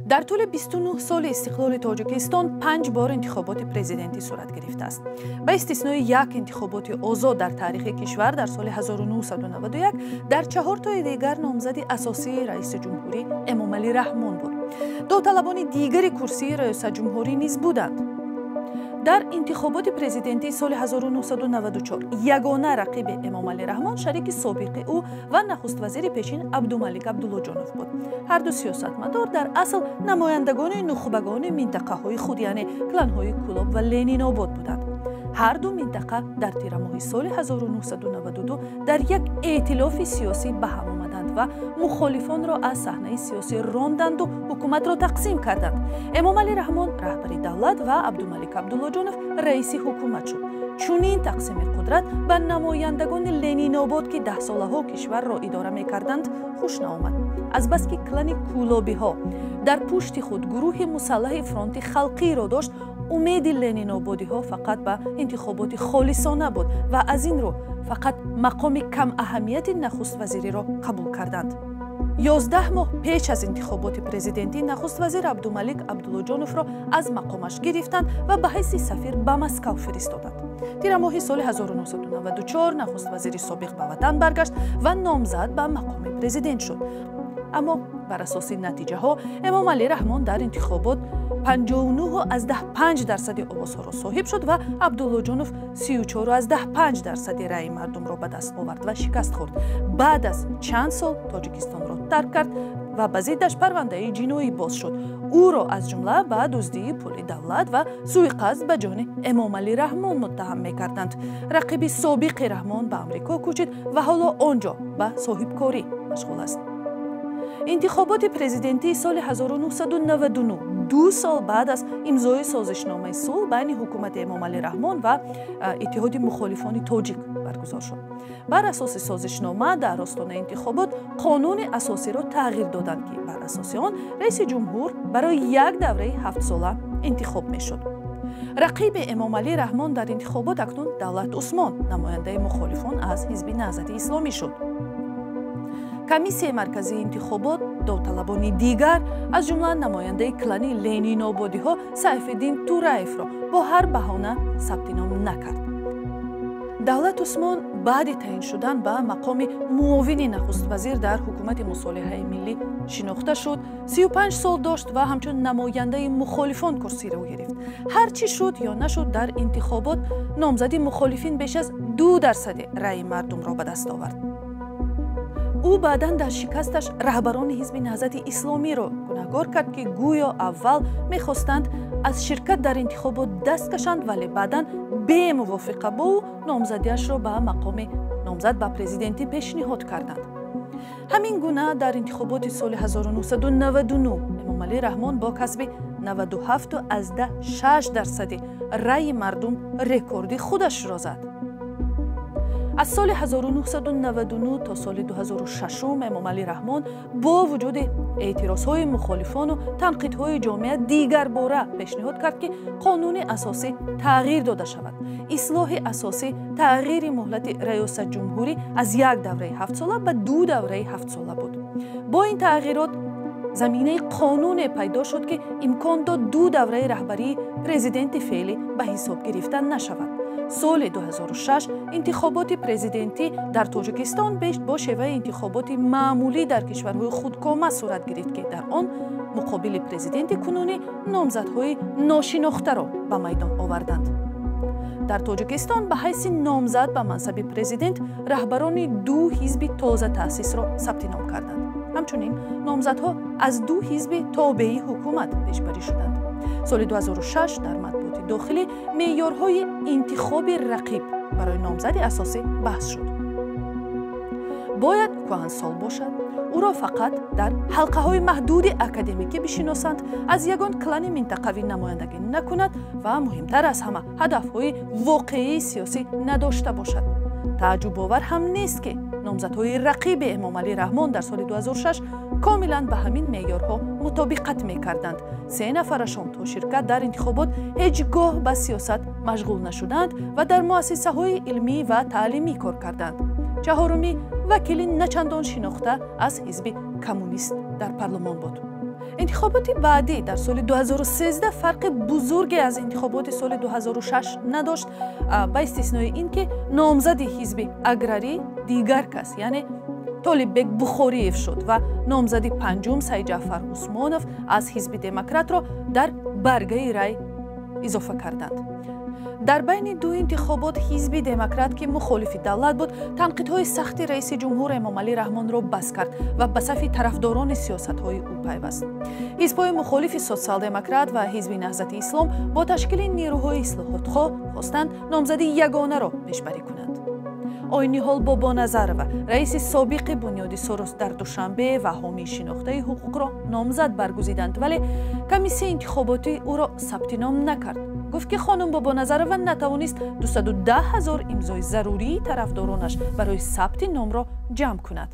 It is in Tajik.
Дар тӯли 29 соли истиқлоли Тоҷикистон 5 бор интихоботи президентӣ сурат гирифтааст. Ба истиснои як интихоботи озод дар таърихи кишвар дар соли 1991, дар 4 тои дигар номзади асосии раиси ҷумҳурӣ Эмомалӣ Раҳмон буд. Довталабони дигари курсии раёсатҷумҳурӣ низ буданд. Дар интихоботи президентии соли 1994 ягона рақиби Эмомалӣ Раҳмон шарики собиқи ӯ ва нахуствазири пешин Абдумалик Абдуллоҷонов буд. Ҳарду сиёсатмадор дар асл намояндагони нухбагони минтақаҳои худ, яъне кланҳои Кӯлоб ва Ленинобод буданд. Ҳарду минтақа дар тирамоҳи соли 1992 дар як эътилофи сиёсӣ ба ҳам омаданд ва мухолифонро аз саҳнаи сиёсӣ ронданду ҳукуматро тақсим карданд. Эмомалӣ Раҳмон раҳбари давлат ва Абдумалик Абдуллоҷонов раиси ҳукумат шуд. Чунин тақсими қудрат ба намояндагони Ленинобод, ки даҳсолаҳо кишварро идора мекарданд, хуш наомад. Азбаски клани кӯлобиҳо дар пушти худ гурӯҳи мусаллаҳи Фронти халқиро дошт, умеди ленинободиҳо фақат ба интихоботи холисона буд ва аз ин рӯ фақат мақоми камаҳамияти нахуствазириро қабул карданд. 11 моҳ пеш аз интихоботи президентӣ нахуствазир Абдумалик Абдуллоҷоновро аз мақомаш гирифтанд ва ба ҳайси сафир ба Москав фиристоданд. Тирамоҳи соли 1994 нахуствазири собиқ ба ватан баргашт ва номзад ба мақоми президент шуд. Аммо бар асоси натиҷаҳо Эмомалӣ Раҳмон дар интихобот 59,5% овозҳоро соҳиб шуд ва Абдуллоҷонов 34,5% раъи мардумро ба даст овард ва шикаст хӯрд. Баъд аз чанд сол Тоҷикистонро тарк кард ва ба зиддаш парвандаи ҷиноӣ боз шуд. Ӯро аз ҷумла ба дуздии пули давлат ва сӯиқасд ба ҷони Эмомалӣ Раҳмон муттаҳам мекарданд. Рақиби собиқи Раҳмон ба Амрико кӯчид ва ҳоло он ҷо ба соҳибкорӣ машғул аст. Интихоботи президентии соли 1999, 2 сол баъд аз имзои созишномаи сулҳ байни ҳукумати Эмомалӣ Раҳмон ва Иттиҳоди мухолифони тоҷик, баргузор шуд. Бар асоси созишнома дар остонаи интихобот қонуни асосиро тағйир доданд, ки бар асоси он раиси ҷумҳур барои як давраи ҳафтсола интихоб мешуд. Рақиби Эмомалӣ Раҳмон дар интихобот акнун Давлат Усмон, намояндаи мухолифон аз Ҳизби Наҳзати Исломӣ, шуд. Комиссияи марказии интихобот довталабони дигар, аз ҷумла намояндаи клани ленинободиҳо Сайфиддин Тураевро бо ҳар баҳона сабти ном накард. Давлат Усмон баъди таъин шудан ба мақоми муовини нахуствазир дар ҳукумати мусолиҳаи миллӣ шинохта шуд. 35 сол дошт ва ҳамчун намояндаи мухолифон курсиро гирифт. Ҳар чӣ шуд ё нашуд, дар интихобот номзади мухолифин беш аз 2% раъи мардумро ба даст овард. Ӯ баъдан дар шикасташ раҳбарони Ҳизби Наҳзати Исломиро гунаҳгор кард, ки гӯё аввал мехостанд аз ширкат дар интихобот даст кашанд, вале баъдан бемувофиқа бо ӯ номзадиашро ба мақоми номзад ба президентӣ пешниҳод карданд. Ҳамин гуна дар интихоботи соли 1999 Эмомалӣ Раҳмон бо касби 97,6% раъи мардум рекорди худашро зад. Аз соли 1999 то соли 2006 Эмомалӣ Раҳмон бо вуҷуди эътирозҳои мухолифону танқидҳои ҷомеа дигарбора пешниҳод кард, ки қонуни асосӣ тағйир дода шавад. Ислоҳи асосӣ тағйири муҳлати раёсатҷумҳурӣ аз як давраи ҳафтсола ба ду давраи ҳафтсола буд. Бо ин тағйирот заминаи қонуне пайдо шуд, ки имкон дод ду давраи раҳбарии президенти феълӣ ба ҳисоб гирифта нашавад. Соли 2006 интихоботи президентӣ дар Тоҷикистон бо шеваи интихоботи маъмулӣ дар кишварҳои худкома сурат гирифт, ки дар он муқобили президенти кунунӣ номзадҳои ношинохтаро ба майдон оварданд. Дар Тоҷикистон ба ҳайси номзад ба мансаби президент раҳбарони ду ҳизби тозатаъсисро сабти ном карданд. Ҳамчунин номзадҳо аз ду ҳизби тобеи ҳукумат пешбарӣ шуданд. Соли 2006 дар матбуоти дохилӣ меъёрҳои интихоби рақиб барои номзади асосӣ баҳс шуд. Бояд кӯҳансол бошад, ӯро фақат дар ҳалқаҳои маҳдуди академикӣ бишиносанд, аз ягон клани минтақавӣ намояндагӣ накунад ва муҳимтар аз ҳама, ҳадафҳои воқеии сиёсӣ надошта бошад. Тааҷҷубовар ҳам нест, ки номзадҳои рақиби Эмомалӣ Раҳмон дар соли 2006 комилан ба ҳамин меъёрҳо мутобиқат мекарданд. Се нафарашон то ширкат дар интихобот ҳеҷ гоҳ ба сиёсат машғул нашуданд ва дар муассисаҳои илмӣ ва таълимӣ кор карданд. Чаҳорумӣ вакили начандон шинохта аз Ҳизби Коммунист дар парлумон буд. Интихоботи баъдӣ дар соли 2013 фарқи бузурге аз интихоботи соли 2006 надошт, ба истиснои ин ки номзади ҳизби аграрӣ дигар кас, яъне Толиббек Бухориев шуд ва номзади панҷум Сайдҷаъфар Усмонов аз ҳизби демократро дар баргаи рай изофа карданд. Дар байни ду интихобот ҳизби демократ, ки мухолифи давлат буд, танқидҳои сахти раиси ҷумҳур Эмомалӣ Раҳмонро бас кард ва ба сафи тарафдорони сиёсатҳои ӯ пайваст. Ҳизбҳои мухолифи социал-демократ ва ҳизби Наҳзати Ислом бо ташкили нерӯҳои ислоҳотхоҳ хостанд номзади ягонаро пешбарӣ кунанд. Ойниҳол Бобоназарова, раиси собиқи бунёди Сорос дар Душанбе ва ҳомии шинохтаи ҳуқуқро номзад баргузиданд, вале комиссияи интихоботӣ ӯро сабти ном накард. Гуфт, ки хонум Бобоназарова натавонист 210 000 имзои зарурии тарафдоронаш барои сабти номро ҷамъ кунад.